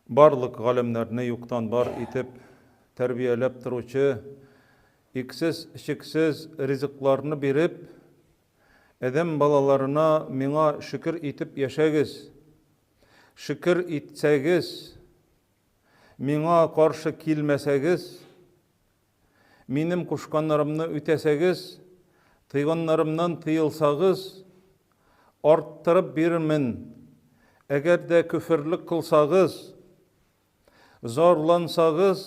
Барлык галәмнәрне юктан бар итеп тәрбияләп торучы, иксез-чиксез ризыкларны биреп, адәм балаларына миңа шөкер итеп яшәгез, шөкер итсәгез, миңа каршы килмәсәгез, минем кушканнарымны үтәсәгез, тыйганнарымнан тыелсагыз, арттырып бирермен. Әгәр дә көферлек кылсагыз, зарлансагыз,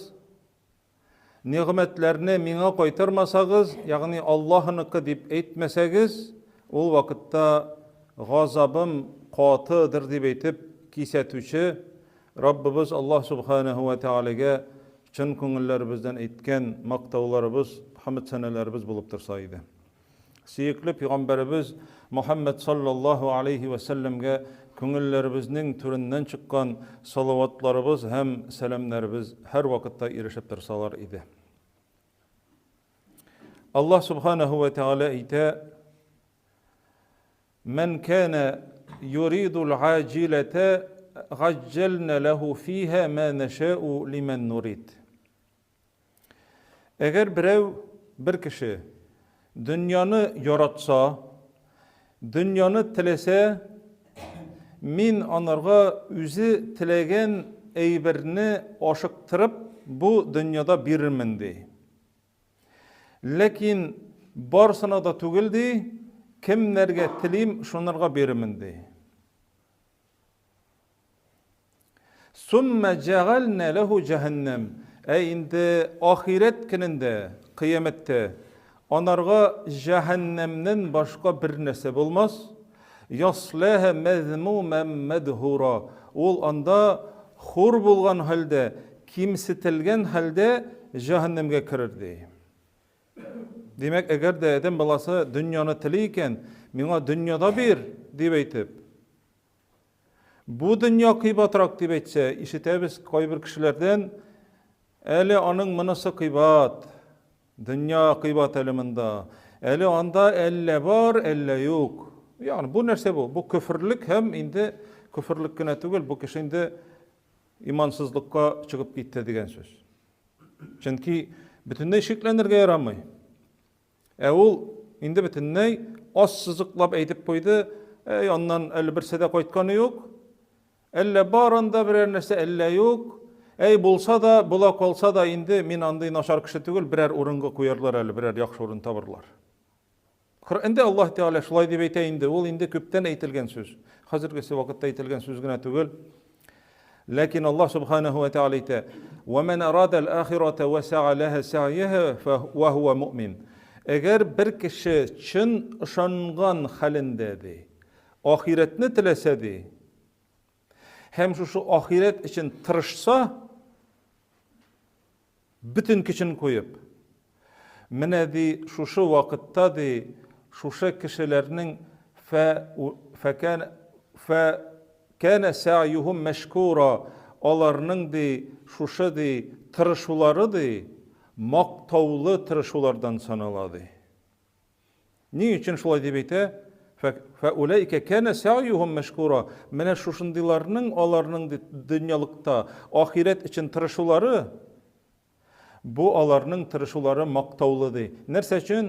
нигъмәтләрне миңа кайтармасагыз, ягъни Аллаһыныкы дип әйтмәсәгез, ул вакытта газабым катыдыр дип әйтеп кисәтүче Раббыбыз Аллаһ Субханаһу ва Тәгаләгә чын күңелләребездән әйткән мактауларыбыз, хәмд-сәнәләребез булып торса иде. Сөекле пәйгамбәребез Мухаммад саллаллаһу алейхи ва сәлләмгә күңелләребезнең түреннән чыккан салаватларыбыз һәм сәламнәребез һәрвакытта ирешеп торсалар иде. Аллаһ Субханаһу ва Тәгалә әйтә: Мән кана юридул аҗиләтә гаҗҗәлнә ләһу фиһа ма нәшәу лимән нурид. Әгәр берәү, бер кеше дөньяны яратса, дөньяны теләсә, мин анарга үзе теләгән әйберне ашыктырып бу дөньяда бирермен, ди. Ләкин барсына да түгел, ди, кемнәргә телим, шунарга бирермен, ди. Сумма җәгалнә ләһу җәһәннәм. Ә инде ахирәт көнендә, кыямәттә, анарга җәһәннәмнән башка бер нәрсә булмас. Ясләһә мәзмүмән мәдһура. Ул анда хур булган хәлдә, кимсетелгән хәлдә җәһәннәмгә керер, ди. Димәк, әгәр дә адәм баласы дөньяны тели икән, миңа дөньяда бир, дип әйтеп, бу дөнья кыйбатрак дип әйтсә, ишетәбез кайбер кешеләрдән, әле аның монысы кыйбат, дөнья кыйбат әле монда, әле анда әллә бар, әллә юк. Ягъни бу нәрсә бу? Бу көферлек һәм инде көферлек кенә түгел, бу кеше инде имансызлыкка чыгып китте дигән сүз. Чөнки бөтенләй шикләнергә ярамый. Ә ул инде бөтенләй ассызыклап әйтеп куйды, әй, аннан әле берсе дә кайтканы юк. Әллә бар анда берәр нәрсә, әллә юк. Әй, булса да, була калса да инде мин андый начар кеше түгел, берәр урынга куярлар әле, берәр яхшы урын табырлар. Коръәндә Аллаһ Тәгалә шулай дип әйтә инде, ул инде күптән әйтелгән сүз. Хәзергесе вакытта әйтелгән сүз генә түгел. Ләкин Аллаһ Субханаһу ва Тәгалә әйтә: "Ва ман арада ал-ахирата ва са'a лаһа са'яһа фа хуа муъмин." Әгәр бер кеше чын ышанган хәлендә ди, ахирәтне теләсә ди, һәм шушы ахирәт өчен тырышса, Бөтен көчен куеп. Менә, ди, шушы вакытта, ди, шушы кешеләрнең фә фәкән фә кәнә сәгъюһум мәшкура, аларның, ди, шушы, ди, тырышулары, ди, мактаулы тырышулардан санала, ди. Ни өчен шулай дип әйтә? Фәуләйкә кәнә сәгъюһум мәшкура. Менә шушындыйларның, аларның дөньялыкта ахирәт өчен тырышулары, бу аларның тырышулары мактаулы ди. Нәрсә өчен?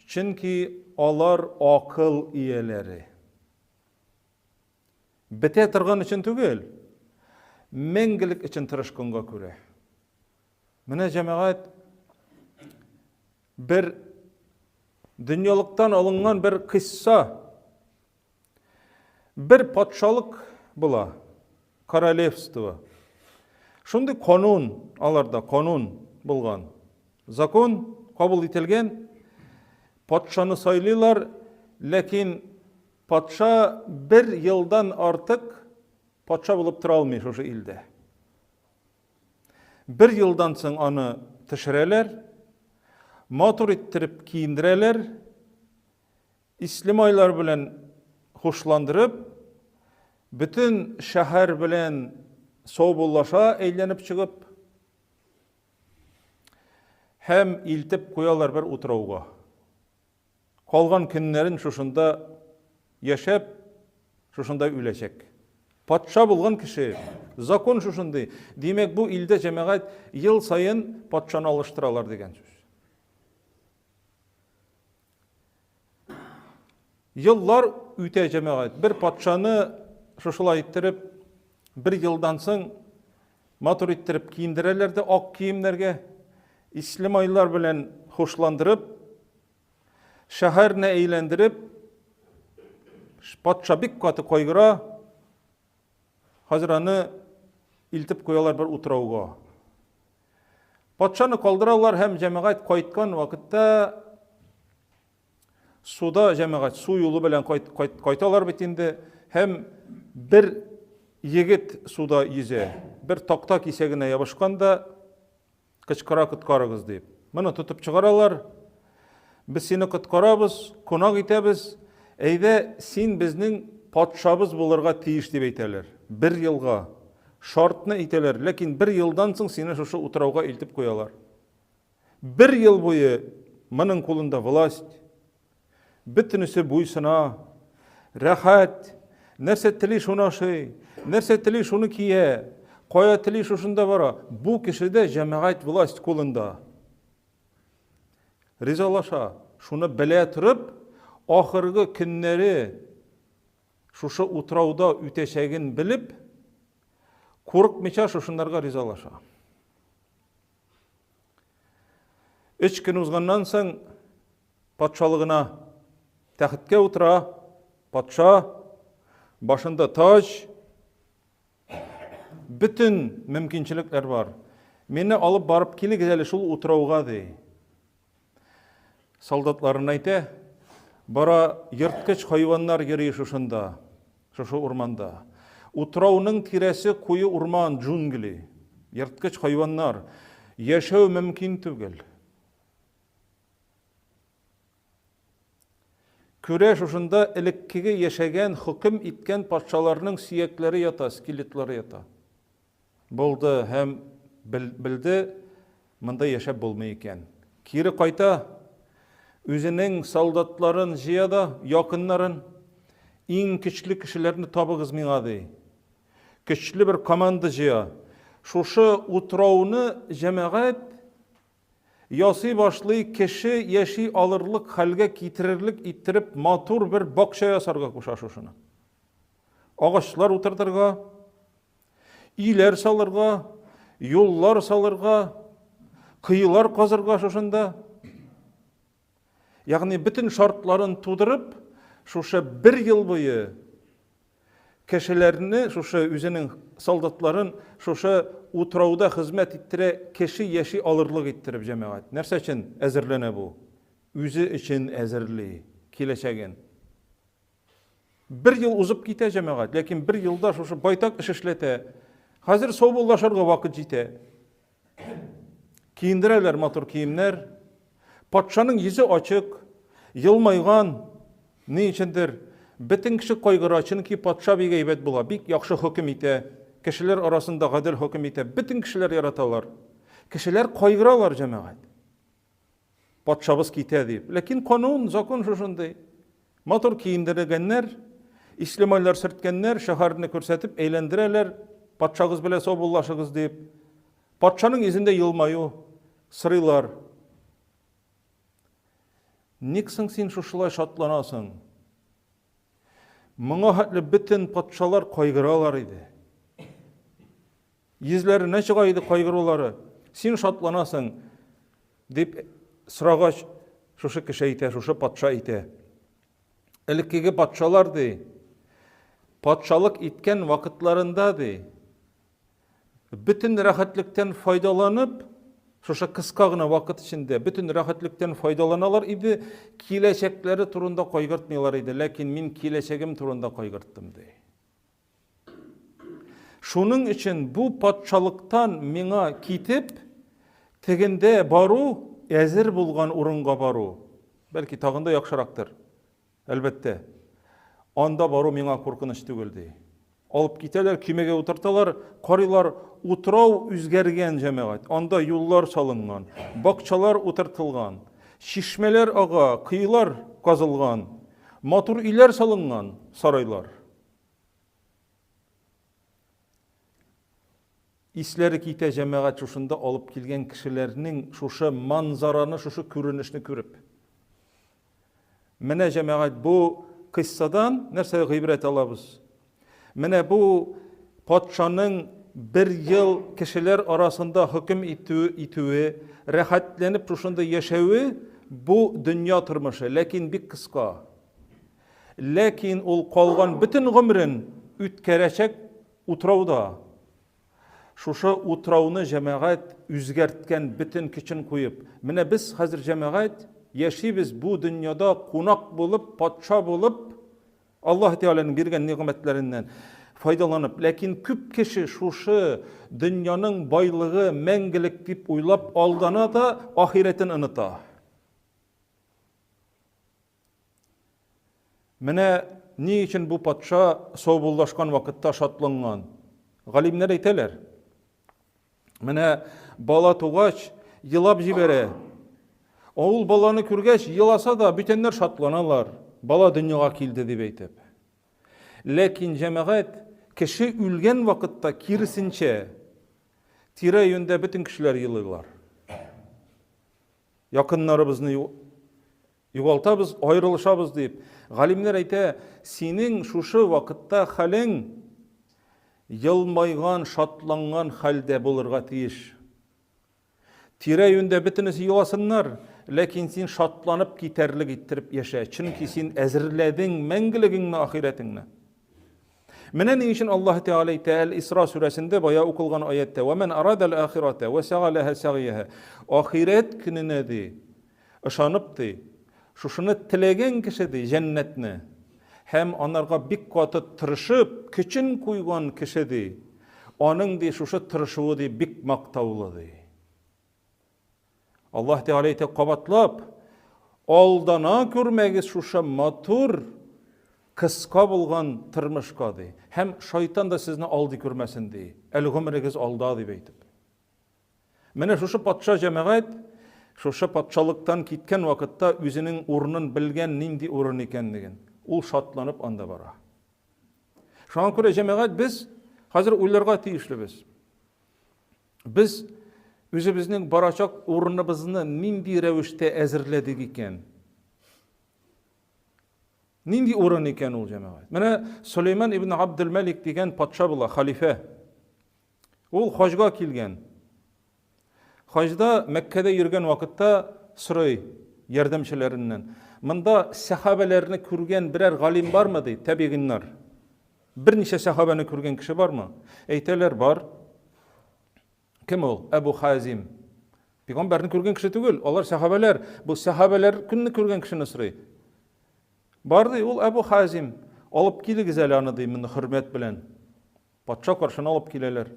Чөнки алар акыл ияләре. Бетә торган өчен түгел, мәңгелек өчен тырышканга күрә. Менә җәмәгать бер дөньялыктан алынган бер кысса. Бер патшалык була, королевство. Шундый канун аларда, канун булган. Закон кабул ителгән, патшаны сайлыйлар, ләкин патша бер елдан артык патша булып тора алмый шушы илдә. Бер елдан соң аны төшерәләр, матур иттереп киендерәләр, исле майлар белән хушландырып, бөтен шәһәр белән саубуллаша әйләнеп чыгып, һәм илтеп куялар бер утрауга. Калган көннәрен шушында яшәп, шушында үләчәк. Патша булган кеше Закон шушындый. Димәк, бу илдә җәмәгать ел саен патшаны алыштыралар дигән сүз. Еллар үтә җәмәгать. Бер патшаны шушылай иттереп, бер елдан соң матур иттереп киендерәләр дә ак киемнәргә, исле майлар белән хушландырып, шәһәрне әйләндереп, патша бик каты кайгыра. Хәзер аны илтеп куялар бер утрауга. Патшаны калдыралар һәм җәмәгать кайткан вакытта суда җәмәгать су юлы белән кайт, кайт, кайталар бит инде һәм бер егет суда йөзә. Бер такта кисәгенә ябышкан да Кычкыра коткарыгыз дип. Моны тотып чыгаралар. Без сине коткарабыз, кунак итәбез. Әйдә, син безнең патшабыз булырга тиеш дип әйтәләр. Бер елга. Шартны әйтәләр, ләкин бер елдан соң сине шушы утрауга илтеп куялар. Бер ел буе моның кулында власть, Бөтенесе буйсына, рәхәт, нәрсә тели шуны ашый, нәрсә тели шуны кия, кая тели шушында бара. Бу кешедә җәмәгать власть кулында. Ризалаша, шуны белә торып, ахыргы көннәре шушы утрауда үтәчәген белеп, курыкмыйча шушыннарга ризалаша. Өч көн узганнан соң патшалыгына тәхеткә утыра, патша, башында таҗ, бөтен мөмкинчелекләр бар. Мине алып барып килегез әле шул утрауга, ди. Солдатларына әйтә, бара ерткыч хайваннар йөри шушында, шушы урманда. Утрауның тирәсе куе урман, джунгли. Ерткыч хайваннар. Яшәү мөмкин түгел. Күрә шушында элеккеге яшәгән, хөкем иткән патшаларның сөякләре ята, скелетлары ята. Булды һәм белде, монда яшәп булмый икән. Кире кайта, үзенең солдатларын җыя да, якыннарын, иң көчле кешеләрне табыгыз миңа, ди. Көчле бер команда җыя. Шушы утрауны җәмәгать ясый башлый, кеше яши алырлык хәлгә китерерлек иттереп матур бер бакча ясарга куша шушыны. Агачлар утыртырга, Өйләр салырга, юллар салырга, коелар казырга шушында. Ягъни бөтен шартларын тудырып, шушы бер ел буе кешеләрне, шушы үзенең солдатларын шушы утрауда хезмәт иттерә, кеше яши алырлык иттереп җәмәгать. Нәрсә өчен әзерләнә бу? Үзе өчен әзерли киләчәген. Бер ел узып китә җәмәгать, ләкин бер елда шушы байтак эш эшләтә. Хәзер саубуллашырга вакыт җитә. Киендерәләр матур киемнәр. Патшаның йөзе ачык, елмайган. Ни өчендер бөтен кеше кайгыра, чөнки патша бик әйбәт була, бик яхшы хөкем итә, кешеләр арасында гадел хөкем итә, бөтен кешеләр яраталар. Кешеләр кайгыралар, җәмәгать. Патшабыз китә дип. Ләкин канун, закон шушындый. Матур киендергәннәр, ислемайлар сөрткәннәр, шәһәрне күрсәтеп әйләндерәләр, патшагыз белән саубуллашыгыз дип. Патшаның йөзендә елмаю, сорыйлар. Ник соң син шушылай шатланасың? Моңа хәтле бөтен патшалар кайгыралар иде. Йөзләренә чыга иде кайгырулары. Син шатланасың, дип сорагач, шушы кеше әйтә, шушы патша әйтә. Элеккеге патшалар, ди, патшалык иткән вакытларында, ди, бөтен рәхәтлектән файдаланып, шушы кыска гына вакыт эчендә бөтен рәхәтлектән файдаланалар иде, киләчәкләре турында кайгыртмыйлар иде, ләкин мин киләчәгем турында кайгырттым, ди. Шуның өчен бу патшалыктан миңа китеп, тегендә бару, әзер булган урынга бару, бәлки тагын да яхшырактыр. Әлбәттә. Анда бару миңа куркыныч түгел, ди. Алып китәләр, көймәгә утырталар, карыйлар, утрау үзгәргән җәмәгать. Анда юллар салынган, бакчалар утыртылган, чишмәләр ага, коелар казылган, матур өйләр салынган, сарайлар. Исләре китә җәмәгать шушында алып килгән кешеләрнең шушы манзараны, шушы күренешне күреп. Менә җәмәгать бу кыйссадан нәрсә гыйбрәт алабыз? Менә бу патшаның бер ел кешеләр арасында хөкем итү, итүе, рәхәтләнеп шушында яшәве бу дөнья тормышы, ләкин бик кыска. Ләкин ул калган бөтен гомерен үткәрәчәк утрауда. Шушы утрауны җәмәгать үзгәрткән бөтен көчен куеп. Менә без хәзер җәмәгать яшибез бу дөньяда кунак булып, патша булып, Аллаһ Тәгаләнең биргән нигъмәтләреннән файдаланып, ләкин күп кеше шушы дөньяның байлыгы мәңгелек дип уйлап алдана да ахирәтен оныта. Менә ни өчен бу патша саубуллашкан вакытта шатланган. Галимнәр әйтәләр. Менә бала тугач, елап җибәрә. Ул баланы күргәч, еласа да, бүтәннәр шатланалар. Бала дөньяга килде дип әйтеп. Ләкин җәмәгать кеше үлгән вакытта киресенчә, тирә-юньдә бөтен кешеләр елыйлар. Якыннарыбызны югалтабыз, аерылышабыз дип. Галимнәр әйтә, синең шушы вакытта хәлең елмайган, шатланган хәлдә булырга тиеш. Тирә-юньдә бөтенесе еласыннар, ләкин син шатланып китәрлек иттереп яшә, чөнки син әзерләдең мәңгелегеңне, ахирәтеңне. Менә ни өчен Аллаһ Тәгалә әйтә Әл-Исра сүрәсендә бая укылган аятта: "Ва ман арада ал-ахирата ва сага лаһа сагияһа". Ахирәт көненә ди, ышанып ди, шушыны теләгән кеше ди, җәннәтне һәм анарга бик каты тырышып, көчен куйган кеше ди, аның ди шушы тырышуы ди бик мактаулы ди. Аллаһ Тәгалә әйтә кабатлап, алдана күрмәгез шушы матур кыска булган тормышка ди. Һәм шайтан да сезне алдый күрмәсен ди. Әле гомерегез алда дип әйтеп. Менә шушы патша җәмәгать шушы патшалыктан киткән вакытта үзенең урынын белгән нинди урын икәнлеген. Ул шатланып анда бара. Шуңа күрә җәмәгать без хәзер уйларга тиешлебез. Без үзебезнең барачак урыныбызны нинди рәвештә әзерләдек икән? Нинди урын икән ул җәмәгать? Менә Сулейман ибн Абдул-Мәлик дигән патша була, халифә. Ул хаҗга килгән. Хаҗда Мәккәдә йөргән вакытта сорый ярдәмчеләреннән. Монда сәхабәләрне күргән берәр галим бармы ди, табигиннар. Берничә сәхабәне күргән кеше бармы? Әйтәләр, бар. Кем ул? Әбу Хазим. Пәйгамбәрне күргән кеше түгел, алар сәхабәләр. Бу сәхабәләр көнне күргән кешене сорый. Бар ди, ул Әбу Хазим. Алып килегез әле аны ди, моны хөрмәт белән. Патша каршына алып киләләр.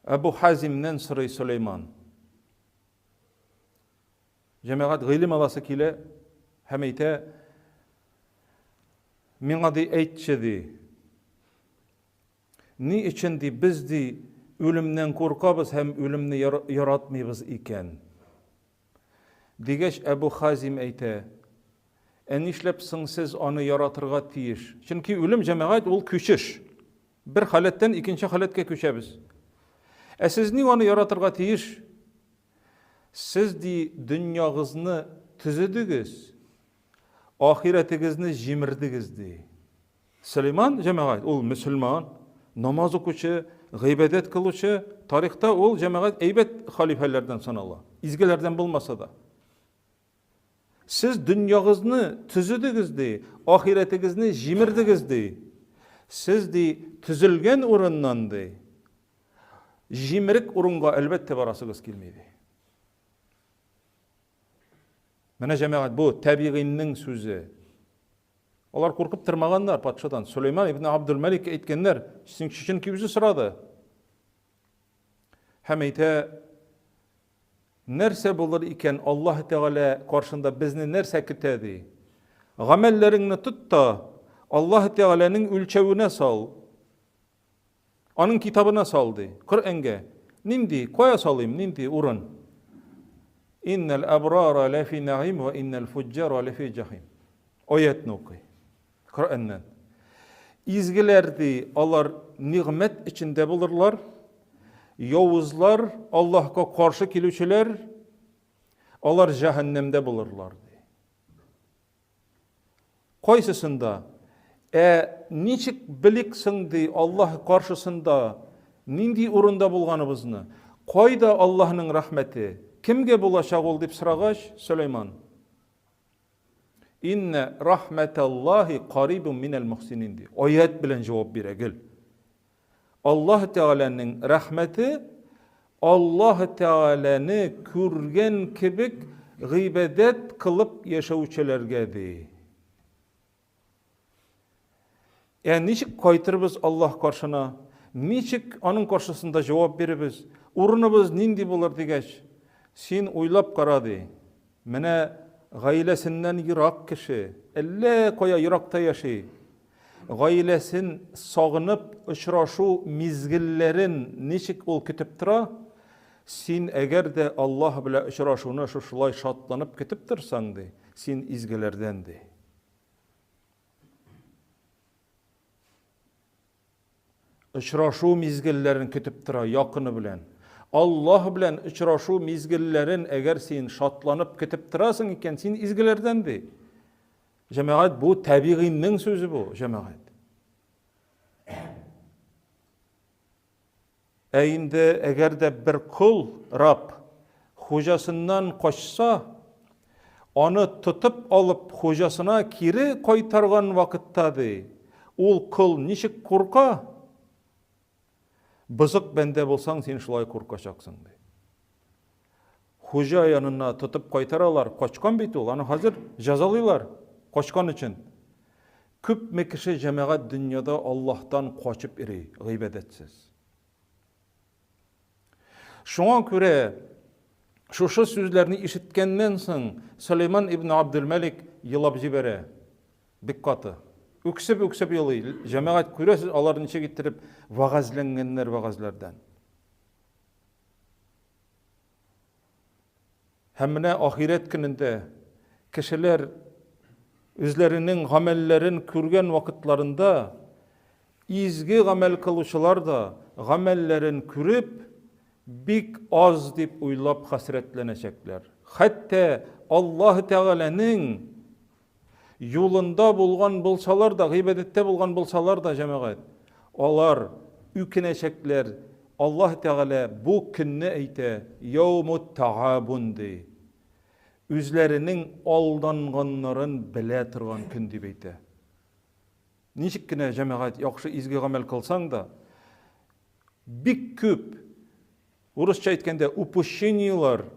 Әбу Хазимнән сорый Сөләйман. Җәмәгать гыйлем аласы килә һәм әйтә, миңа ди әйтче ди. Ни өчен ди без ди үлемнән куркабыз һәм үлемне яратмыйбыз икән? Дигәч, Әбу Хазим әйтә, ә нишләп соң сез аны яратырга тиеш? Чөнки үлем җәмәгать ул күчеш. Бер халәттән икенче халәткә күчәбез. Ә сез ник аны яратырга тиеш? Сез, ди, дөньягызны төзедегез, ахирәтегезне җимердегез, ди. Сөләйман, җәмәгать, ул мөселман, намаз укучы, гыйбадәт кылучы, тарихта ул җәмәгать әйбәт халифәләрдән санала, изгеләрдән булмаса да. Сез дөньягызны төзедегез, ди, ахирәтегезне җимердегез, ди. Сез, ди, төзелгән урыннан, ди, җимерек урынга әлбәттә барасыгыз килми, ди. Менә җәмәгать бу тәбигыйннең сүзе. Алар куркып тормаганнар патшадан. Сулейман ибн Абдул-Малик әйткәннәр, чөнки үзе сорады. Һәм әйтә, Нәрсә булыр икән, Аллаһ Тәгалә каршында безне нәрсә көтә, ди. Гамәлләреңне тот та, Аллаһ Тәгаләнең үлчәвенә сал. Аның китабына сал, ди. Коръәнгә. Нинди, кая салыйм, нинди урын? Иннәл абрара ләфи нәгыйм ва иннәл фуҗҗара ләфи җахим. Аятны укый. Коръәннән. Изгеләр ди, алар нигъмәт эчендә булырлар, явызлар, Аллаһка каршы килүчеләр, алар җәһәннәмдә булырлар, ди. Кайсысында? Ә ничек белик соң, ди, Аллаһ каршысында нинди урында булганыбызны? Кайда Аллаһның рәхмәте? Кемгә булачак ул, дип сорагач, Сөләйман, Иннә рахмәталлаһи карибун минәл мухсинин, ди. Аять белән җавап бирә гел. Аллаһ Тәгаләнең рәхмәте Аллаһ Тәгаләне күргән кебек гыйбадәт кылып яшәүчеләргә, ди. Ә ничек кайтырбыз Аллаһ каршына? Ничек аның каршысында җавап бирербез? Урыныбыз нинди булыр дигәч, син уйлап кара, ди. Менә гаиләсеннән ерак кеше, әллә кая еракта яши. Гаиләсен сагынып очрашу мизгелләрен ничек ул көтеп тора? Син әгәр дә Аллаһ белән очрашуны шушылай шатланып көтеп торсаң, ди, син изгеләрдән, ди. Очрашу мизгелләрен көтеп тора якыны белән. Аллаһ белән очрашу мизгелләрен әгәр син шатланып көтеп торасың икән, син изгеләрдән ди. Җәмәгать, бу табигыйнның сүзе бу, җәмәгать. Ә инде әгәр дә бер кол, раб, хуҗасыннан качса, аны тотып алып хуҗасына кире кайтарган вакытта, ди, ул кол ничек курка? Бозык бәндә булсаң, син шулай куркачаксың, ди. Хуҗа янына тотып кайтаралар, качкан бит ул, аны хәзер җәзалыйлар, качкан өчен. Күпме кеше җәмәгать дөньяда Аллаһтан качып йөри, гыйбадәтсез. Шуңа күрә шушы сүзләрне ишеткәннән соң Сөләйман ибн Абдулмәлик елап җибәрә. Бик каты. Үксеп-үксеп елый. Җәмәгать күрәсез, алар ничек иттереп вәгазьләнгәннәр вәгазьләрдән. Һәм менә ахирәт көнендә кешеләр үзләренең гамәлләрен күргән вакытларында изге гамәл кылучылар да гамәлләрен күреп, бик аз дип уйлап хәсрәтләнәчәкләр. Хәтта Аллаһ Тәгаләнең Юлында булган булсалар да, гыйбадәттә булган булсалар да, җәмәгать, алар үкенәчәкләр. Аллаһ Тәгалә бу көнне әйтә, Яумут тагабун ди. Үзләренең алданганнарын белә торган көн дип әйтә. Ничек кенә җәмәгать яхшы изге гамәл кылсаң да, бик күп, урысча әйткәндә, упущениелар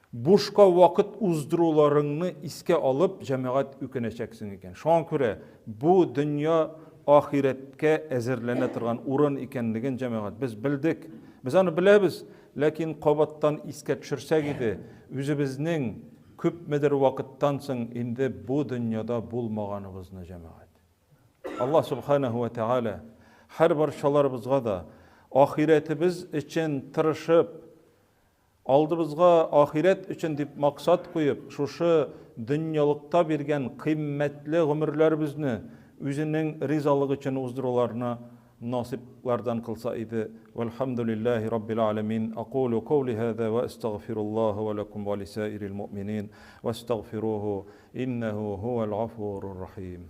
Бушка вакыт уздыруларыңны искә алып, җәмәгать үкенәчәксең икән. Шуңа күрә бу дөнья ахирәткә әзерләнә торган урын икәнлеген җәмәгать без белдек. Без аны беләбез, ләкин кабаттан искә төшерсәк иде, үзебезнең күпмедер вакыттан соң инде бу дөньяда булмаганыбызны җәмәгать. Аллаһ Субханаһу ва Тәгалә һәр барчаларыбызга да ахирәтебез өчен тырышып, Алдыбызга ахирәт өчен дип максат куеп, шушы дөньялыкта биргән кыйммәтле гомерләребезне Үзенең ризалыгы өчен уздыруларны насыйплардан кылса иде. Вәлхәмдүлилләһи раббил аләмин. Акулу каули һәза вә әстәгъфируллаһа вә ләкум вә лисаирил муъминин вәстәгъфируху иннәһу һуәл гафурур рахим.